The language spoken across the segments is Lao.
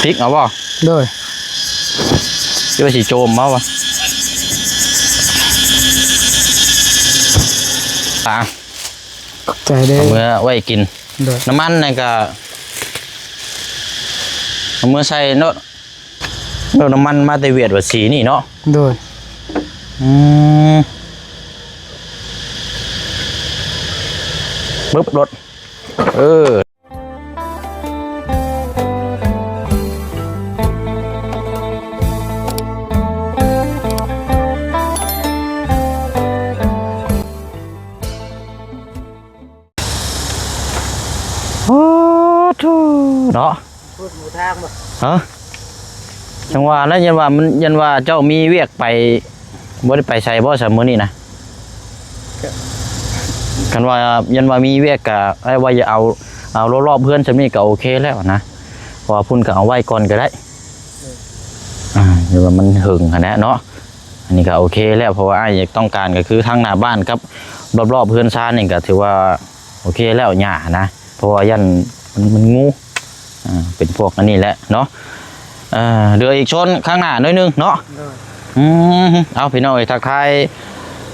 ພິກເອົາບໍ່? ໂດຍ. ຫຼືວ່າຊິໂຈມເອົາວະ? ຕາ ຂອບໃຈເດີ. ເອົາເມືອໄວ້ກິນ. ໂດຍ. ນ້ຳມັນນັ້ນກະເອົາເມືອໃສ່ເນາະ. ເອົານ້ຳມັນມາແຕ່ຫວຽດວ່າສີນີ້ເນາະ. ໂດຍ. ອືມ ປຶບ ລົດ ເອີ. ໂອ້ໂທ ເນາະ ພຸດໝູທາງບໍ່? ຮະ? ຈັ່ງວ່າແຫຼະ ຢ້ານວ່າມັນ ຢ້ານວ່າເຈົ້າມີວຽກໄປ ບໍ່ໄດ້ໄປໃສບໍ່ຊະມື້ນີ້ນະ? ກະ ຄັນວ່າ ຢ້ານວ່າມີວຽກກະ ອ້າຍວ່າຢ່າເອົາ ເອົາລອບໆເຮືອນຊ່ຳນີ້ກະໂອເຄແລ້ວນະ ເພາະວ່າພຸ້ນກະເອົາໄວ້ກ່ອນກະໄດ້. ເອີ ອ່າ ຢ່າວ່າມັນເຫິງຫັ້ນແຫຼະເນາະ. ອັນນີ້ກະໂອເຄແລ້ວ ເພາະວ່າອ້າຍຢາກຕ້ອງການກະຄືທາງໜ້າບ້ານກັບລອບໆເຮືອນຊານນີ້ກະຖືວ່າໂອເຄແລ້ວ ຫຍ້າຫັ້ນນະ ເພາະວ່າຢ້ານມັນ ມັນງູ ອ່າ ເປັນພວກອັນນີ້ແຫຼະເນາະ. ເອີ ເຫຼືອອີກໂຊນຂ້າງໜ້າໜ້ອຍໜຶ່ງເນາະ. ໂດຍ. ອືມ ເອົາ ພີ່ນ້ອງເອີຍ ທັກທາຍ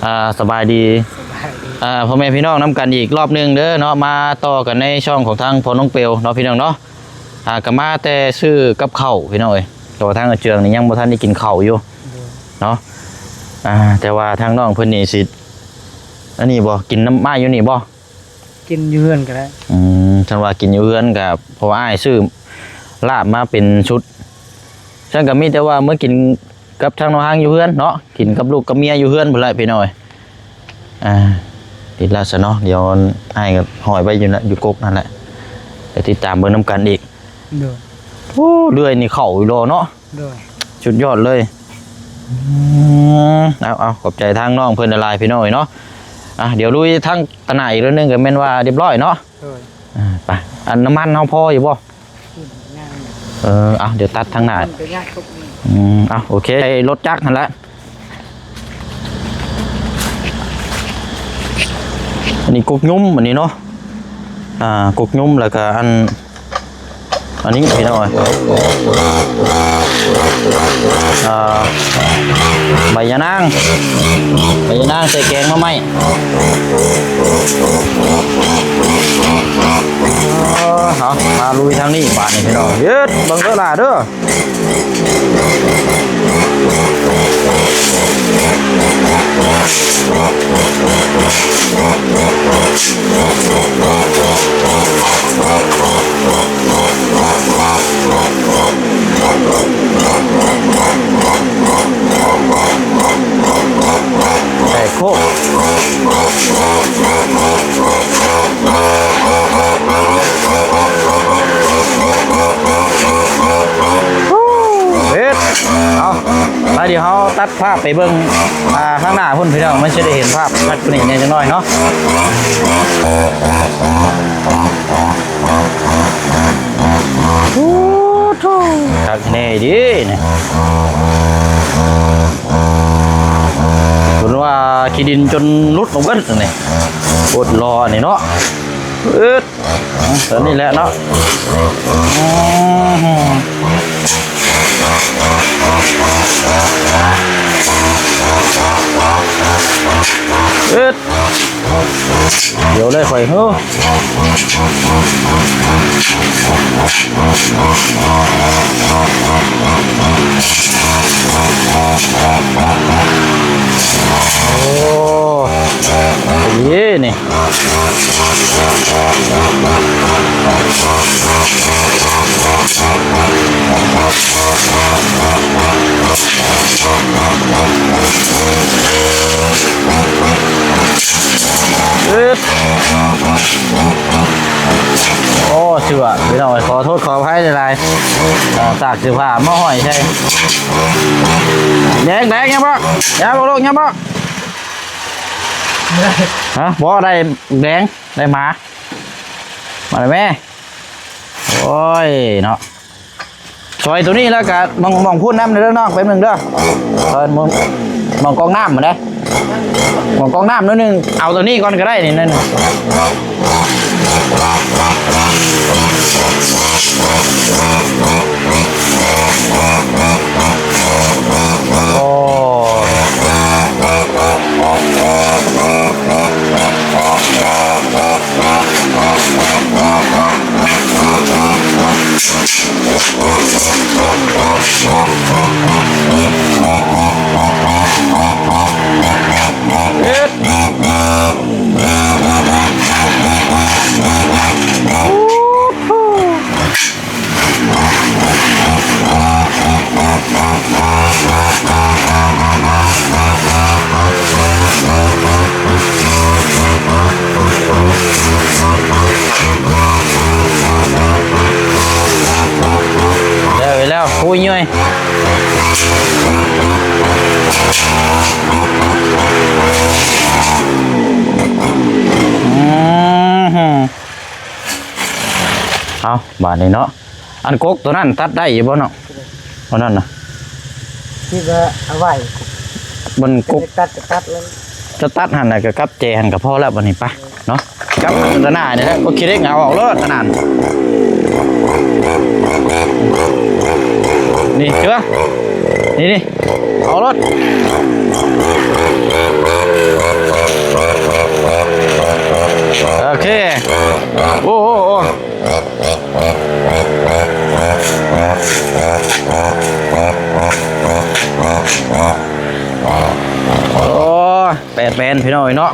ອ່າ ສະບາຍດີ ສະບາຍດີ ອ່າ ພໍ່ແມ່ພີ່ນ້ອງນຳກັນອີກລອບໜຶ່ງເດີເນາະ. ມາຕໍ່ກັນໃນຊ່ອງຂອງທາງພໍ່ນ້ອງເປວເນາະ ພີ່ນ້ອງເນາະ. ອ່າ ກະມາແຕ່ຊື້ກັບເຂົ້າ ພີ່ນ້ອງເອີຍ ແຕ່ວ່າທາງອາເຈືອງນີ້ຍັງບໍ່ທັນໄດ້ກິນເຂົ້າຢູ່. ໂດຍ. ເນາະ ອ່າ ແຕ່ວ່າທາງນ້ອງເພິ່ນນີ້ຊິ ອັນນີ້ບໍ່ ກິນນຳອ້າຍຢູ່ນີ້ບໍ່? ກິນຢູ່ເຮືອນກະໄດ້. ອືມ ຄັນວ່າກິນຢູ່ເຮືອນກະ ເພາະວ່າອ້າຍຊື້ລາບມາເປັນຊຸດ ຊັ້ນກະມີແຕ່ວ່າເມືອກິນກັບທາງນ້ອງຮັງຢູ່ເຮືອນເນາະ ກິນກັບລູກກັບເມຍຢູ່ເຮືອນພຸ້ນແຫຼະ ພີ່ນ້ອງເອີຍ. ອ່າ ຕິດແລ້ວຊະເນາະ ດຽວອ້າຍກະຫ້ອຍໄວ້ຢູ່ນະ ຢູ່ກົກຫັ້ນແຫຼະ ໄປຕິດຕາມເບິ່ງນຳກັນອີກ. ໂດຍ. ໂອ້ ເລື່ອຍນີ້ເຂົ້າອີ່ຫຼໍເນາະ. ໂດຍ. ສຸດຍອດເລີຍ. ອືມ ເອົາ ເອົາ ຂອບໃຈທາງນ້ອງເພິ່ນຫຼາຍໆ ພີ່ນ້ອງເອີຍເນາະ. ອ່ະ ດຽວລຸຍທາງຕະໜ້າອີກເລື່ອງໜຶ່ງກະແມ່ນວ່າຮຽບຮ້ອຍເນາະ. ໂດຍ. ອ່າ ໄປ ອັນນ້ຳມັນເຮົາພໍຢູ່ບໍ່? ອືມ ຍັງ. ເອີ ເອົາ ດຽວຕັດທາງໜ້າ. ມັນກະຍາກສຸກນີ້. ອືມ ເອົາ ໂອເຄ ໃສ່ລົດຈັກຫັ້ນລະ. ອັນນີ້ກົກຍຸ້ມ ອັນນີ້ເນາະ. ອ່າ ກົກຍຸ້ມ ແລ້ວກະອັນ ອັນນີ້ພີ່ນ້ອງເອີຍ ອ່າ ໃບຍານາງ ໃບຍານາງໃສ່ແກງໜໍ່ໄມ້. ເອີ ເອົາ ມາລຸຍທາງນີ້ບາດນີ້ພີ່ນ້ອງ ເຮັດເບິ່ງເດີຫຼ້າເດີ. ແຕກໂຄກ. ເຮັດ ເອົາ ໄປ ດຽວເຮົາຕັດພາບໄປເບິ່ງ ອ່າ ທາງໜ້າພຸ້ນ ພີ່ນ້ອງ ມັນຊິໄດ້ເຫັນພາບຊັດກວ່ານີ້ແດ່ຈັກໜ້ອຍເນາະ. ໂອ້ໂທ້ ຄັກແນ່ເດນີ້ ເພິ່ນວ່າຂີ້ດິນຈົນຫຼຸດອອກເບິດນີ້ ໂຄດຫຼໍ່ນີ້ເນາະ. ອືດ ຕົວນີ້ແຫຼະເນາະ ອືມ ອືດ ດຽວເລີຍຂ້ອຍ ເຮີ ໂອ້ ດີນີ້ ອືດ ໂອ້ ເສື້ອ ພີ່ນ້ອງເອີຍ ຂໍໂທດຂໍອະໄພຫຼາຍໆ ອ່າ ຕາກເສື້ອຜ້າມາຫ້ອຍໃສ່ ແດງ ແດງ ຍັງບໍ່ ຍັງບໍ່ລູກ ຍັງບໍ່ ຮະ ບໍ່ ໄດ້ແດງ ໄດ້ໝາ ມາແລ້ວແມ່ ໂອ້ຍເນາະ. ຊອຍໂຕນີ້ແລ້ວກະໝ່ອງ ໝ່ອງພຸ້ນນຳເດີນ້ອງ ແປັບໜຶ່ງເດີ ຊອຍໝ່ອງ ໝ່ອງກອງນ້ຳຫັ້ນເດ້ ໝ່ອງກອງນ້ຳໜ້ອຍໜຶ່ງ ເອົາໂຕນີ້ກ່ອນກະໄດ້ນີ້ ໜ້ອຍໜຶ່ງ. ໂອ້ຍເຍີ້ຍ ອືມ ເອົາ ບາດນີ້ເນາະ ອັນກົກໂຕນັ້ນຕັດໄດ້ຢູ່ບໍ່ເນາະ? ໂຕນັ້ນນະ ຄິດວ່າເອົາໄວ້ ມັນກົກ ຈະຕັດກໍຕັດເລີຍ ຈະຕັດຫັ້ນນະ ກໍກັບແຈຫັ້ນກໍພໍແລ້ວ ບາດນີ້ໄປເນາະ ກັບອັນຕະໜານີ້ແຫຼະ ກົກຂີ້ເຫຼັກເອົາອອກໂລດຕະໜານ ນີ້ເຈື່ອ ນີ້ໆ ເອົາໂລດ ໂອເຄ ໂອ້ ໂອ້ ໂອ້ ໂອ້ ແປດແປນພີ່ນ້ອງເອີຍເນາະ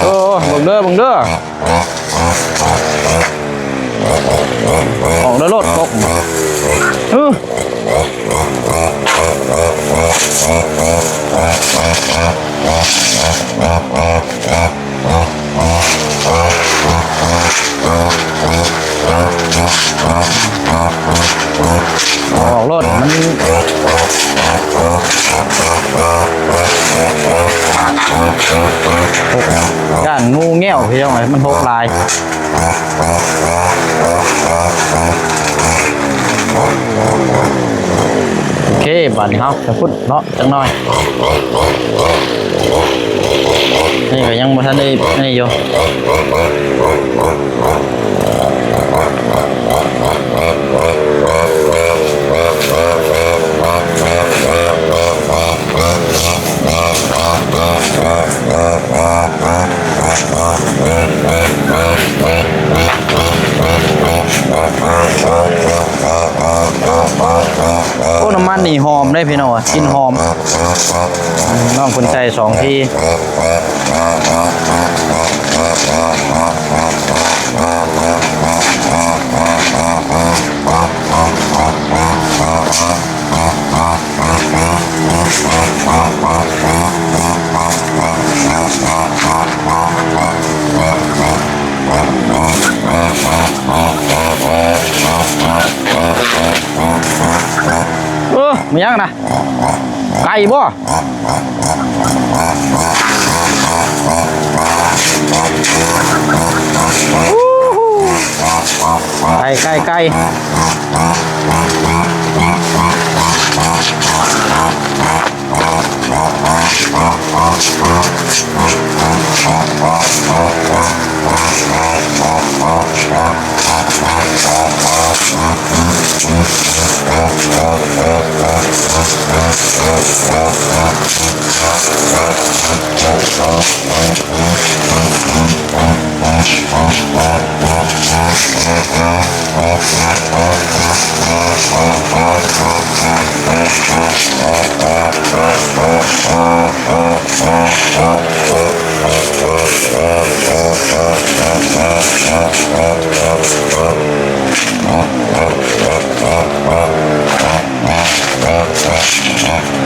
ໂອ້ ເບິ່ງເດີ ເບິ່ງເດີ ອອກໄດ້ໂລດກົກ ເອີ ອອກໂລດ ມັນຢ້ານງູແງ້ວ ພີ່ນ້ອງເອີຍ ມັນຫົກຫຼາຍ. ໂອເຄ ບາດນີ້ເຮົາຈະພຸດເນາະ ຈັກໜ້ອຍ ນີ້ກໍຍັງບໍ່ທັນໄດ້ນີ້ຢູ່. ໂອ້ ນ້ຳມັນນີ້ຫອມເດ້ພີ່ນ້ອງ ກິ່ນຫອມ ນ້ອງເພິ່ນໃສ່ສອງທີ. ເອີ ມີຫຍັງນະ? ໄກ່ບໍ່? ໄກ່ ໄກ່ ໄກ່.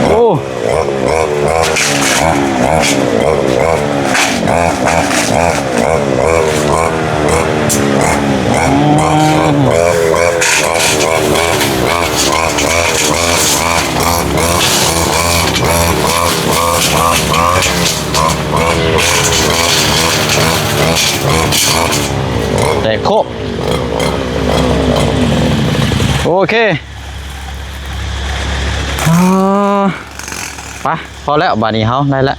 ໂອ້ ແຕກໂຄະ ໂອເຄ ອາ ໄປ ພໍແລ້ວ ບາດນີ້ເຮົາໄດ້ແລ້ວ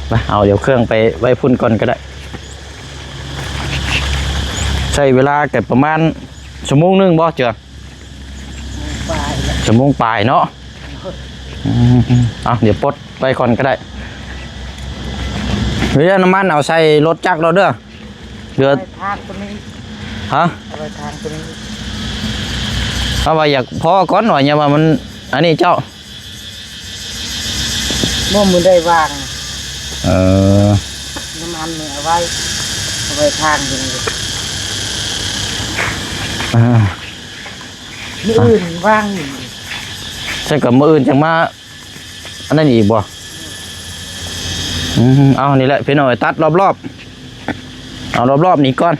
ໄປ ເອົາ ດຽວເຄື່ອງໄປໄວ້ພຸ້ນກ່ອນກໍໄດ້ ໃຊ້ເວລາກໍປະມານຊົ່ວໂມງໜຶ່ງບໍ່ ເຈືອ? ປາຍແລ້ວ ຊົ່ວໂມງປາຍເນາະ ໂດຍ ອືມ ເອົາ ດຽວປົດໄວ້ກ່ອນກໍໄດ້ ເຫຼືອນ້ຳມັນເອົາໃສ່ລົດຈັກໂລດເດີ ເຫຼືອ ເອົາໄວ້ທາງຕົວນີ້ ຮະ? ເອົາໄວ້ທາງຕົວນີ້ ເອົາໄວ້ຢາກພໍກ່ອນວ່າ ຢ່າວ່າມັນອັນນີ້ເຈົ້າ ບໍ່ ມື້ໃດວ່າງ ເອີ ນ້ຳມັນນີ້ເອົາໄວ້ ເອົາໄວ້ທາງຢູ່ນີ້ ອ່າ ມື້ອື່ນວ່າງຢູ່ ຊັ້ນກໍມື້ອື່ນຈັ່ງມາ ອັນນັ້ນອີກບໍ່? ອືມ ເອົານີ້ແຫຼະພີ່ນ້ອງ ຕັດລອບໆ ເອົາລອບໆນີ້ກ່ອນ. ໂ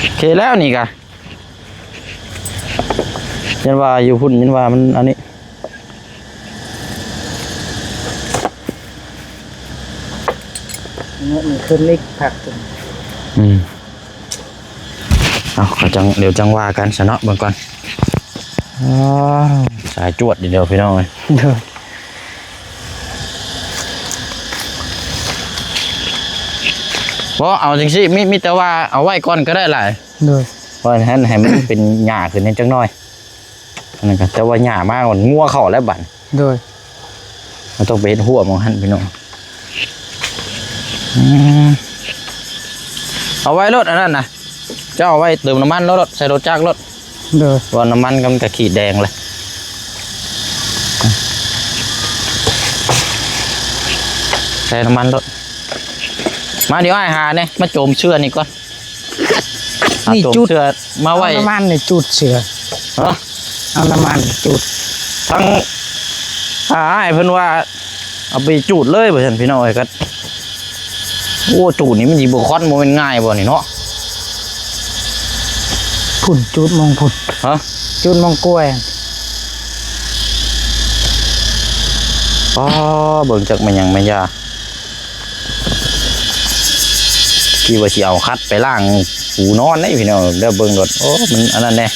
ອເຄແລ້ວນີ້ກະ ຍັນວ່າຢູ່ພຸ້ນ ຍັນວ່າມັນອັນນີ້ ນີ້ຂຶ້ນອີກພັກໜຶ່ງ. ອືມ ເອົາ ເຂົາຈັ່ງ ດຽວຈັ່ງວ່າກັນຊະເນາະ ເບິ່ງກ່ອນ. ອ້າວ ສາຍຈວດອີກແລ້ວພີ່ນ້ອງເອີຍ. ໂດຍ ບໍ່ ເອົາຈັ່ງຊີ້ ມີ ມີແຕ່ວ່າເອົາໄວ້ກ່ອນກໍໄດ້ຫຼາຍ. ໂດຍ ວ່າຫັ້ນໃຫ້ມັນເປັນຫຍ້າຂຶ້ນແດ່ຈັກໜ້ອຍ. ອັນນັ້ນກໍ ແຕ່ວ່າຫຍ້າມາມັນງົວເຂົ້າແລ້ວບັດ. ໂດຍ ເຮົາຕ້ອງໄປເຮັດຮົ້ວໝ່ອງຫັ້ນພີ່ນ້ອງ. ອືມ ເອົາໄວ້ໂລດອັນນັ້ນນະ ເຈົ້າເອົາໄວ້ເຕີມນ້ຳມັນໂລດ ໃສ່ລົດຈັກໂລດ. ໂດຍ ວ່ານ້ຳມັນກໍ ມັນກໍຂີດແດງແລ້ວ. ໃສ່ນ້ຳມັນໂລດ. ມາ ດຽວອ້າຍຫາແດ່ ມາໂຈມເຊື້ອນີ້ກ່ອນ. ນີ້ ເອົາໂຈມເຊື້ອມາໄວ້ ເອົານ້ຳມັນນີ້ຈູດເສືອ. ຮະ? ເອົານ້ຳມັນຈູດ. ທາງ ອ່າ ອ້າຍເພິ່ນວ່າເອົາໄປຈູດເລີຍວ່າຊັ້ນ ພີ່ນ້ອງເອີຍ. ກໍ ໂອ້ ຈູດນີ້ມັນຊິບໍ່ຄວັນ ບໍ່ແມ່ນງ່າຍບໍ່ນີ້ເນາະ. ພຸ້ນ ຈູດໝ່ອງພຸ້ນ. ຮະ? ຈູດໝ່ອງກ້ວຍ. ອໍ ເບິ່ງຈັກແມ່ນຫຍັງແມ່ນຢາ. ຄິດວ່າຊິເອົາຄັດໄປລ້າງປູນອນເດ້ພີ່ນ້ອງ. ດຽວເບິ່ງກ່ອນ ໂອ້ ມັນອັນນັ້ນແດ່.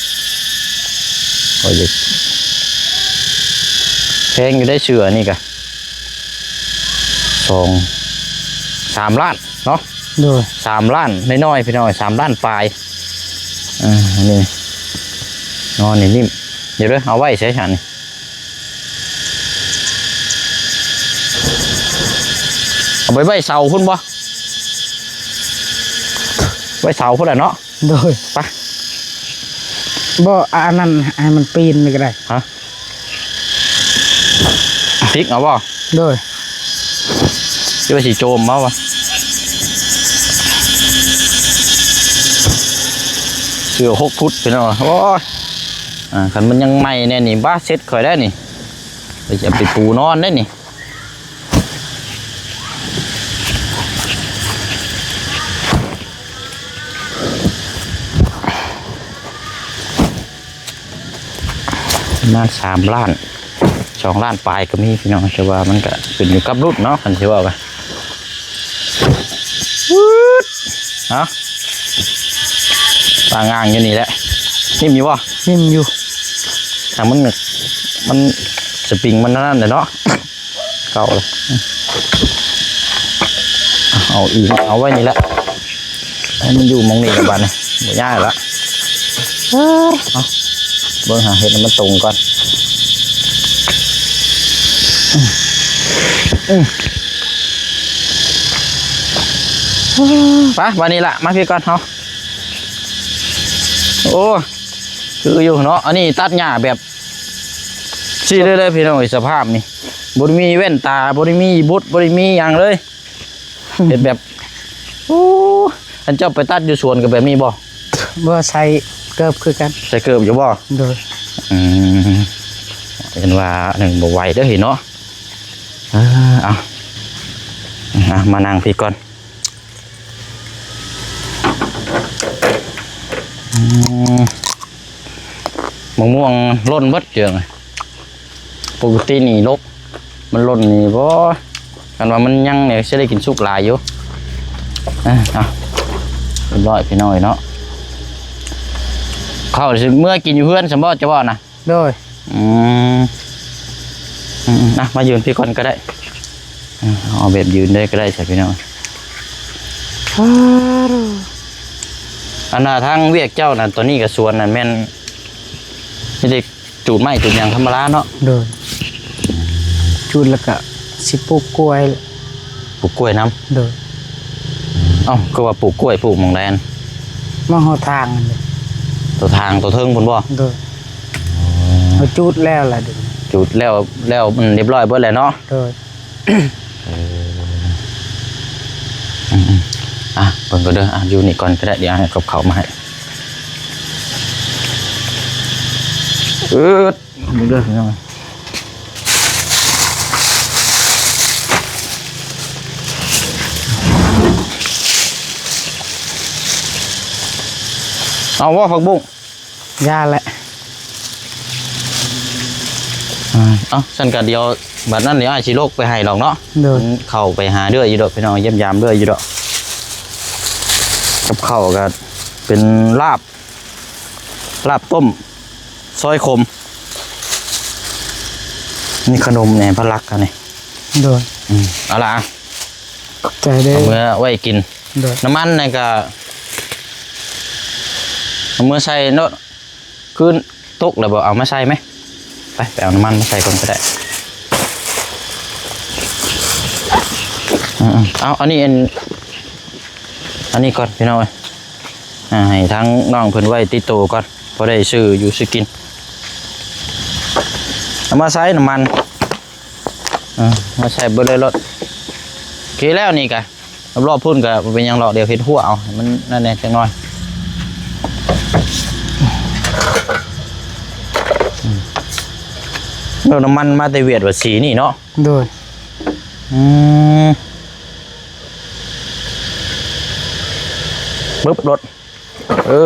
ໂອ້ຍ ແພງຢູ່ໄດ໋ເສື້ອນີ້ກະ ສອງ ສາມລ້ານເນາະ. ໂດຍ ສາມລ້ານນ້ອຍໆ ພີ່ນ້ອງ ສາມລ້ານປາຍ. ເອີ ອັນນີ້ ນອນນີ້ນີ້ ດຽວເດີ ເອົາໄວ້ໃສຊັ້ນນີ້? ເອົາໄປໄວ້ເສົາພຸ້ນບໍ່? ໄວ້ເສົາພຸ້ນແຫຼະເນາະ. ໂດຍ ໄປ ບໍ່ ອັນນັ້ນໃຫ້ມັນປີນນີ້ກໍໄດ້. ຮະ? ພິກເອົາບໍ່? ໂດຍ ຊິວ່າຊິໂຈມເອົາວະ. ເສື້ອຫົກຟຸດພີ່ນ້ອງ. ໂອ້ຍ ອ່າ ຄັນມັນຍັງໃໝ່ແນ່ນີ້ ບາດເຊັດຂ້ອຍໄດ້ນີ້ ໄປເອົາໄປປູນອນໄດ້ນີ້. ປະມານສາມລ້ານ ສອງລ້ານປາຍກໍມີພີ່ນ້ອງ. ແຕ່ວ່າມັນກໍຂຶ້ນຢູ່ກັບລຸ້ນເນາະ ຄັນຊິເວົ້າກັນ. ວືດ ເອົາ ຕັ້ງອ່າງຢູ່ນີ້ແຫຼະ. ຖິ້ມຢູ່ບໍ່? ຖິ້ມຢູ່. ຖ້າມັນ ມັນ ສະປຣິງມັນນັ້ນແຫຼະເນາະ. ເກົ່າເລີຍ ເອົາອີກ ເອົາໄວ້ນີ້ແຫຼະ ໃຫ້ມັນຢູ່ໝ່ອງນີ້ລະບາດນີ້ ບໍ່ຍ້າຍລະ. ເອົາ ເບິ່ງຫາເຮັດໃຫ້ມັນຕົງກ່ອນ. ໄປ ບາດນີ້ລະ ມາພີ້ກ່ອນເຮົາ. ໂອ້ ຄືຢູ່ເນາະ ອັນນີ້ຕັດຫຍ້າແບບ ຊີ້ເລີຍ ເລີຍພີ່ນ້ອງເອີຍ. ສະພາບນີ້ ບໍ່ໄດ້ມີແວ່ນຕາ ບໍ່ໄດ້ມີບຸດ ບໍ່ໄດ້ມີຫຍັງເລີຍ. ເຮັດແບບ ໂອ້ ອັນເຈົ້າໄປຕັດຢູ່ສວນກໍແບບນີ້ບໍ່? ບໍ່ ໃສ່ເກີບຄືກັນ. ໃສ່ເກີບຢູ່ບໍ່? ໂດຍ. ອືມ ເຫັນວ່າອັນນັ້ນບໍ່ໄຫວເດີເນາະ. ເອີ ເອົາ ເອົາ ມານັ່ງພີ້ກ່ອນ. ອືມ ມະມ່ວງຫຼົ່ນເບິດເຈີ ປົກກະຕິນີ້ລົກ ມັນຫຼົ່ນນີ້ບໍ່ ຄັນວ່າມັນຍັງນີ້ຊິໄດ້ກິນສຸກຫຼາຍຢູ່. ເອີ ເອົາ ຮຽບຮ້ອຍພີ່ນ້ອງເນາະ. ເຂົ້າຊິເມືອກິນຢູ່ເຮືອນຊັ້ນບໍ່ ຈະເວົ້ານະ? ໂດຍ. ອືມ ອືມ ນະ ມາຢືນພີ້ກ່ອນກໍໄດ້. ເອີ ເອົາແບບຢືນເລີຍກໍໄດ້ຊະພີ່ນ້ອງ. ອັນນ່າ ທາງວຽກເຈົ້ານັ້ນ ຕອນນີ້ກໍສວນນັ້ນແມ່ນມີແຕ່ຈູດໄມ້ຈູດຫຍັງທຳມະດາເນາະ? ໂດຍ. ຈູດແລ້ວກໍຊິປູກກ້ວຍ. ປູກກ້ວຍນຳ? ໂດຍ. ເອົ້າ ຄືວ່າປູກກ້ວຍ ປູກໝ່ອງໃດຫັ້ນ? ໝ່ອງຫົວທາງຫັ້ນເດ. ຕົວທາງຕົວເທິງພຸ້ນບໍ່? ໂດຍ. ເຮົາຈູດແລ້ວລະເດ. ຈູດແລ້ວ ແລ້ວມັນຮຽບຮ້ອຍເບິດແລ້ວເນາະ? ໂດຍ. ເອີ ອືມໆ ອ່ະ ເບິ່ງກ່ອນເດີ ອ່ະ ຢູ່ນີ້ກ່ອນກໍໄດ້ ດຽວເອົາກັບເຂົ້າມາໃຫ້. ອືດ ເບິ່ງເດີພີ່ນ້ອງ. ເອົາບໍ່ ຜັກບຸ້ງ? ຢ່າແຫຼະ. ອືມ ເອົາ ຊັ້ນກະດຽວ ບັດນັ້ນດຽວອ້າຍຊິລົກໄປໃຫ້ດອກເນາະ. ໂດຍ. ອືມ ເຂົ້າໄປຫາເດືອຢູ່ດອກ ພີ່ນ້ອງ ຢ້ຽມຢາມເດືອຢູ່ດອກ. ກັບເຂົ້າກະເປັນລາບ ລາບຕົ້ມ ຊອຍຂົມ. ນີ້ຂະໜົມແໜ່ ພະລັກອັນນີ້. ໂດຍ. ອືມ ເອົາລະ ຂອບໃຈເດີ ເອົາເມືອໄວ້ກິນ. ໂດຍ. ນ້ຳມັນນັ້ນກະ ເອົາເມືອໃສ່ໂລດ. ຄືຕົກແລ້ວບໍ່ ເອົາມາໃສ່ໄໝ? ໄປ ໄປເອົານ້ຳມັນມາໃສ່ກ່ອນກໍໄດ້. ອືມໆ ເອົາ ອັນນີ້ ອັນ ອັນນີ້ກ່ອນ ພີ່ນ້ອງເອີຍ. ອ່າ ໃຫ້ທາງນ້ອງເພິ່ນໄວ້ຕິດໂຕກ່ອນ ພໍໄດ້ຊື້ຢູ່ຊື້ກິນ. ເອົາມາໃສ່ນ້ຳມັນ ເອີ ມາໃສ່ເບິດເລີຍໂລດ. ໂອເຄແລ້ວນີ້ກະ ລອບໆພຸ້ນກະບໍ່ເປັນຫຍັງດອກ ດຽວເຮັດຮົ້ວເອົາ ໃຫ້ມັນນັ້ນແດ່ຈັກໜ້ອຍ. ອືມ ເອົານ້ຳມັນມາແຕ່ຫວຽດວ່າສີນີ້ເນາະ. ໂດຍ. ອືມ ປຶບໂລດ ເອີ.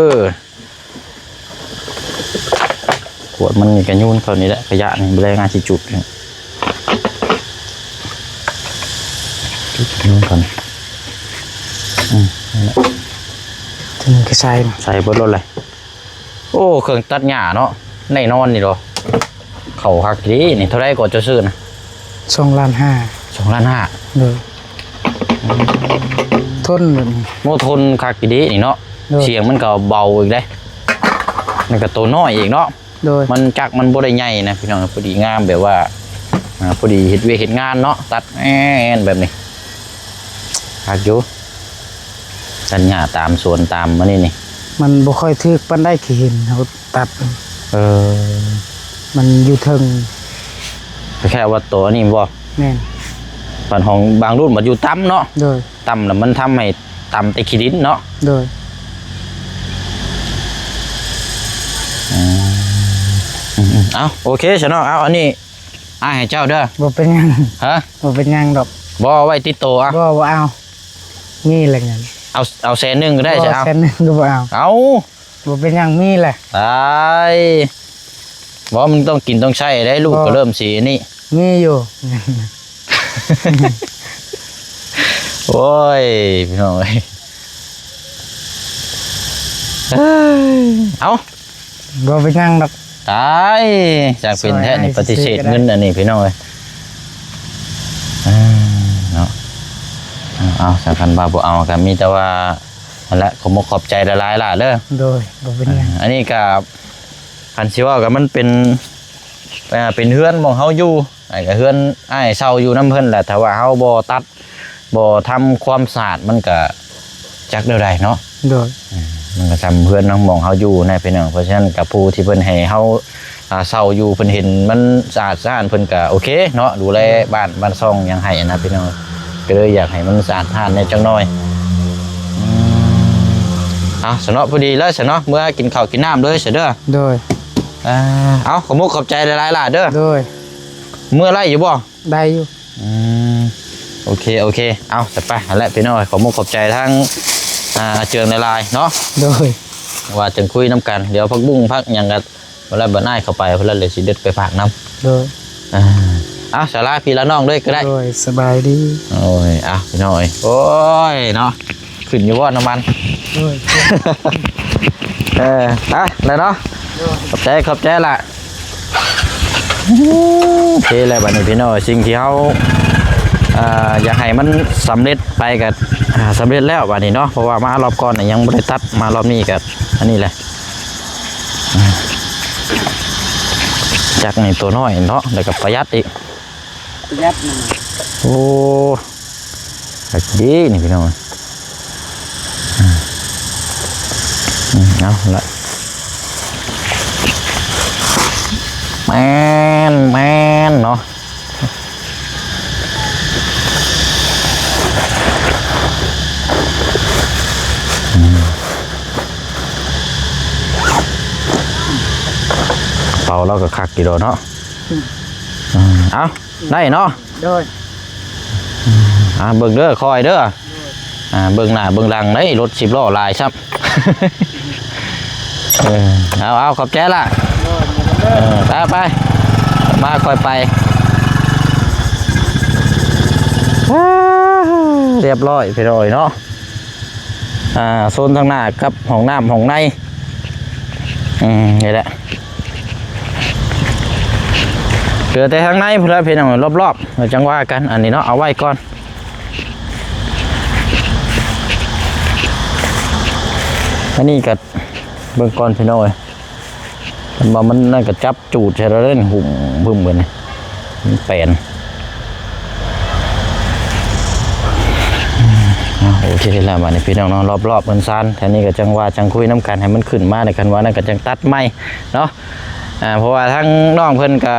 ຂວດມັນນີ້ກະໂຍນເຂົ້ານີ້ແຫຼະ ຂະຫຍະນີ້ ມື້ແລງອາດຊິຈຸດ ຈຸດໂຍນເຂົ້ານີ້. ອືມ ນັ້ນແຫຼະ ເຖິງກະໃສ່ ໃສ່ເບິດໂລດເລີຍ. ໂອ້ ເຄື່ອງຕັດຫຍ້າເນາະ ແນ່ນອນນີ້ດອກ. ເຂົ້າຄັກດີນີ້. ເທົ່າໃດກໍເຈົ້າຊື້ນະ? ສອງລ້ານຫ້າ. ສອງລ້ານຫ້າ. ໂດຍ. ອືມ ທົນແບບນີ້ ໂອ້ ທົນຄັກອີ່ຫຼີນີ້ເນາະ. ໂດຍ. ສຽງມັນກໍເບົາອີກເດ້ ແລ້ວກໍໂຕນ້ອຍອີກເນາະ. ໂດຍ. ມັນຈັກມັນບໍ່ໄດ້ໃຫຍ່ນະ ພີ່ນ້ອງ ພໍດີງາມ ແບບວ່າ ອ່າ ພໍດີເຮັດວຽກເຮັດງານເນາະ ຕັດແອນແບບນີ້ ຄັກຢູ່. ຕັດຫຍ້າຕາມສວນຕາມອັນນີ້ນີ້ ມັນບໍ່ຄ່ອຍຖືກປານໃດ ຂີ້ຫີນເຮົາຕັດ. ເອີ ມັນຢູ່ເທິງ ແຄ່ວ່າໂຕອັນນີ້ບໍ່? ແມ່ນ. ບັດຂອງບາງລຸ້ນບັດຢູ່ຕ່ຳເນາະ. ໂດຍ. ຕ່ຳແລ້ວມັນທຳໃຫ້ຕ່ຳແຕ່ຂີ້ດິນເນາະ. ໂດຍ. ອືມ ເອົາ ໂອເຄຊະເນາະ. ເອົາ ອັນນີ້ອ້າຍໃຫ້ເຈົ້າເດີ. ບໍ່ເປັນຫຍັງ. ຮະ? ບໍ່ເປັນຫຍັງດອກ. ບໍ່ ເອົາໄວ້ຕິດໂຕອະ. ບໍ່ ບໍ່ເອົາ. ມີແລ້ວເງິນ ເອົາ ເອົາແສນໜຶ່ງກໍໄດ້. ບໍ່ ຊະ ເອົາ ແສນໜຶ່ງກໍບໍ່ເອົາ. ເອົາ ບໍ່ເປັນຫຍັງ ມີແຫຼະ. ຕາຍ ບໍ່ ມັນຕ້ອງກິນຕ້ອງໃຊ້ເດ້ ລູກກໍເລີ່ມຊິອັນນີ້. ມີຢູ່. ໂອ້ຍ ພີ່ນ້ອງເອີຍ ເອີ ເອົ້າ ບໍ່ເປັນຫຍັງດອກ. ຕາຍ ຊ່າງເປັນແທ້ນີ້ ປະຕິເສດເງິນອັນນີ້ ພີ່ນ້ອງເອີຍ. ເອີ ເນາະ ເອົາ ສຳຄັນວ່າບໍ່ເອົາ ກໍມີແຕ່ວ່າ ນັ້ນແຫຼະ ຂອບມຸກຂອບໃຈຫຼາຍໆຫຼ້າເດີ. ໂດຍ ບໍ່ເປັນຫຍັງ. ອັນນີ້ກໍ ຄັນຊິເວົ້າກໍມັນເປັນ ເປັນເຮືອນໝ່ອງເຮົາຢູ່ ກໍເຮືອນອ້າຍເຊົ່າຢູ່ນຳເພິ່ນແຫຼະ. ຖ້າວ່າເຮົາບໍ່ຕັດ ບໍ່ທຳຄວາມສະອາດ ມັນກໍຈັກແນວໃດເນາະ. ໂດຍ. ມັນກໍຊ່ຳເຮືອນນຳໝ່ອງເຮົາຢູ່ນະ ພີ່ນ້ອງ. ເພາະສະນັ້ນກໍຜູ້ທີ່ເພິ່ນໃຫ້ເຮົາ ອ່າ ເຊົ່າຢູ່ ເພິ່ນເຫັນມັນສະອາດສະອ້ານ ເພິ່ນກໍໂອເຄເນາະ ດູແລບ້ານ ບ້ານຊ່ອງຫຍັງໃຫ້ນະ ພີ່ນ້ອງ. ກໍເລີຍຢາກໃຫ້ມັນສະອາດສະອ້ານແດ່ຈັກໜ້ອຍ. ອືມ ເອົາ ຊະເນາະ ພໍດີແລ້ວຊະເນາະ ເມືອກິນເຂົ້າກິນນ້ຳເລີຍຊະເດີ. ໂດຍ. ອ່າ ເອົາ ຂອບມຸກຂອບໃຈຫຼາຍໆຫຼ້າເດີ. ໂດຍ. ເມືອໄດ້ຢູ່ບໍ່? ໄດ້ຢູ່. ອືມ ໂອເຄ ໂອເຄ ເອົາ ສະໄປ ຫັ້ນແຫຼະ ພີ່ນ້ອງ. ຂອບມຸກຂອບໃຈທາງ ອ່າ ອາເຈືອງຫຼາຍໆເນາະ. ໂດຍ. ວ່າຈັ່ງຄຸຍນຳກັນ ດຽວຜັກບຸ້ງຜັກຫຍັງກໍ ເວລາບັດອ້າຍເຂົ້າໄປ ເພິ່ນລະເລີຍຊິເດັດໄປຝາກນຳ. ໂດຍ. ອ່າ ເອົາ ສາລາພີ່ລານ້ອງເລີຍກໍໄດ້. ໂດຍ ສະບາຍດີ. ໂອ້ຍ ເອົາ ພີ່ນ້ອງເອີຍ ໂອ້ຍເນາະ ຂຶ້ນຢູ່ບໍ່ນ້ຳມັນ? ໂດຍ. ເອີ ໄປແລ້ວເນາະ. ໂດຍ. ຂອບໃຈ ຂອບໃຈລະ. ໂອເຄແລ້ວບັດນີ້ ພີ່ນ້ອງເອີຍ ສິ່ງທີ່ເຮົາ ອ່າ ຢາກໃຫ້ມັນສຳເລັດໄປກໍ ອ່າ ສຳເລັດແລ້ວບັດນີ້ເນາະ. ເພາະວ່າມາຮອບກ່ອນນີ້ຍັງບໍ່ໄດ້ຕັດ ມາຮອບນີ້ກໍອັນນີ້ແຫຼະ. ຈັກນີ້ຕົວນ້ອຍເນາະ ແລ້ວກໍປະຢັດອີກ. ປະຢັດນະ. ໂອ້ ຄັກດີນີ້ພີ່ນ້ອງ. ອືມ ເອົາລະ ແມ່ນ ແມ່ນເນາະ. ອືມ ກະເປົາລາວກໍຄັກຢູ່ດອກເນາະ. ອືມ ອືມ ເອົາ ໄດ້ເນາະ. ໂດຍ. ອ່າ ເບິ່ງເດີ ຄອຍເດີ. ໂດຍ. ອ່າ ເບິ່ງໜ້າເບິ່ງຫຼັງເດ້ ລົດສິບລໍ້ຫຼາຍຊ້ຳ. ເອີ ເອົາ ເອົາ ຂອບໃຈລະ ເອີ ໄປ ໄປ ມາ ຄ່ອຍໄປ ຮຽບຮ້ອຍພີ່ນ້ອງເອີຍເນາະ. ອ່າ ໂຊນທາງໜ້າກັບຫ້ອງນ້ຳຫ້ອງໃນ ອືມ ນີ້ແຫຼະ ເຫຼືອແຕ່ທາງໃນພຸ້ນລະພີ່ນ້ອງ ຮອບໆ ແລ້ວຈັ່ງວ່າກັນ ອັນນີ້ເນາະ ເອົາໄວ້ກ່ອນ. ອັນນີ້ກໍເບິ່ງກ່ອນພີ່ນ້ອງເອີຍ ຄັນວ່າມັນນັ້ນກໍຈັບ ຈູດໃສ່ລະເດ້ ຫຸ້ມບຶ້ມເບິດນີ້ ມັນແປນ. ອືມ ເອົາ ໂອເຄແລ້ວ ບາດນີ້ພີ່ນ້ອງເນາະ ຮອບໆເຮືອນຊານ ແຖວນີ້ກໍຈັ່ງວ່າຈັ່ງຄຸຍນຳກັນ ໃຫ້ມັນຂຶ້ນມາ ແລ້ວຄັນວ່ານັ້ນກໍຈັ່ງຕັດໃໝ່ເນາະ. ອ່າ ເພາະວ່າທາງນ້ອງເພິ່ນກໍ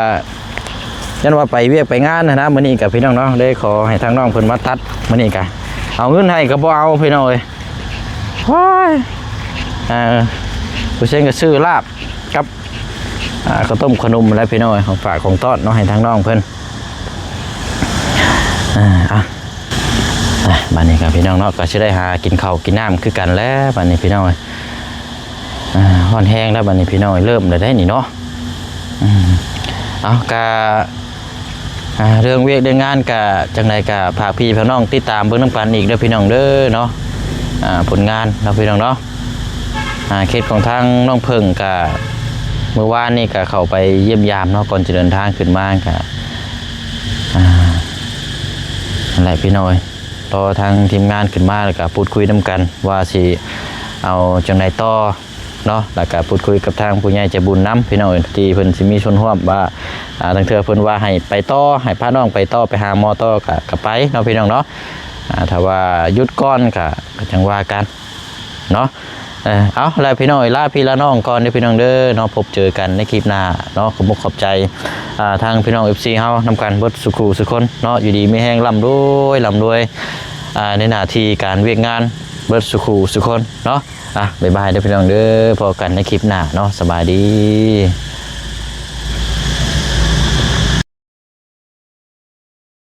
ຢ້ານວ່າໄປວຽກໄປງານຫັ້ນນະ ມື້ນີ້ກໍພີ່ນ້ອງເນາະ ເລີຍຂໍໃຫ້ທາງນ້ອງເພິ່ນມາຕັດ ມື້ນີ້ກໍເອົາເງິນໃຫ້ກໍບໍ່ເອົາ ພີ່ນ້ອງເອີຍ. ໂອ້ຍ ເອີ ຜູ້ເຊັງກໍຊື້ລາບກັບ ອ່າ ເຂົ້າຕົ້ມເຂົ້າໜົມແຫຼະພີ່ນ້ອງເອີຍ ຂອງຝາກຂອງຕ້ອນເນາະ ໃຫ້ທາງນ້ອງເພິ່ນ. ອ່າ ອ່ະ ອ່ະ ບາດນີ້ກໍພີ່ນ້ອງເນາະ ກໍຊິໄດ້ຫາກິນເຂົ້າກິນນ້ຳຄືກັນແຫຼະ ບາດນີ້ພີ່ນ້ອງເອີຍ. ອ່າ ຮ້ອນແຮງແລ້ວ ບາດນີ້ພີ່ນ້ອງເອີຍ ເລີ່ມແລ້ວເດ້ນີ້ເນາະ. ອືມ ເອົາ ກະ ອ່າ ເລື່ອງວຽກເລື່ອງງານກະຈັ່ງໃດກະຝາກພີ່ຝາກນ້ອງຕິດຕາມເບິ່ງນຳກັນອີກເດີພີ່ນ້ອງເດີເນາະ. ອ່າ ຜົນງານເນາະພີ່ນ້ອງເນາະ ອ່າ ເຂດຂອງທາງນ້ອງເຜິ້ງກະ ມື້ວານນີ້ກະເຂົ້າໄປຢ້ຽມຢາມເນາະ ກ່ອນຈະເດີນທາງຂຶ້ນມາກະ ອ່າ ນັ້ນແຫຼະພີ່ນ້ອງເອີຍ ລໍທາງທີມງານຂຶ້ນມາ ແລ້ວກະພູດຄຸຍນຳກັນວ່າຊິເອົາຈັ່ງໃດຕໍ່ ເນາະ ແລ້ວກະພູດຄຸຍກັບທາງຜູ້ໃຫຍ່ໃຈບຸນນຳ ພີ່ນ້ອງເອີຍ ທີ່ເພິ່ນຊິມີສ່ວນຮ່ວມວ່າ ອ່າ ລາງເທື່ອເພິ່ນວ່າໃຫ້ໄປຕໍ່ ໃຫ້ພານ້ອງໄປຕໍ່ ໄປຫາໝໍຕໍ່ ກະ ກະໄປເນາະ ພີ່ນ້ອງເນາະ. ອ່າ ຖ້າວ່າຢຸດກ່ອນ ກະ ກະຈັ່ງວ່າກັນເນາະ. ເອີ ເອົາ ແລ້ວພີ່ນ້ອງເອີຍ ລາພີ່ລານ້ອງກ່ອນເດີພີ່ນ້ອງເດີເນາະ ພົບເຈີກັນໃນຄລິບໜ້າເນາະ. ຂອບອົກຂອບໃຈ ອ່າ ທາງພີ່ນ້ອງ ເອັຟຊີ ເຮົານຳກັນເບິດສູ່ຄູ່ສູ່ຄົນເນາະ ຢູ່ດີມີແຮງ ລ່ຳລວຍ ລ່ຳລວຍ ອ່າ ໃນໜ້າທີ່ການວຽກງານເບິດສູ່ຄູ່ສູ່ຄົນເນາະ. ອ່ະ ບາຍບາຍເດີພີ່ນ້ອງເດີ ພໍ້ກັນໃນຄລິບໜ້າເນາະ ສະບາຍດີ.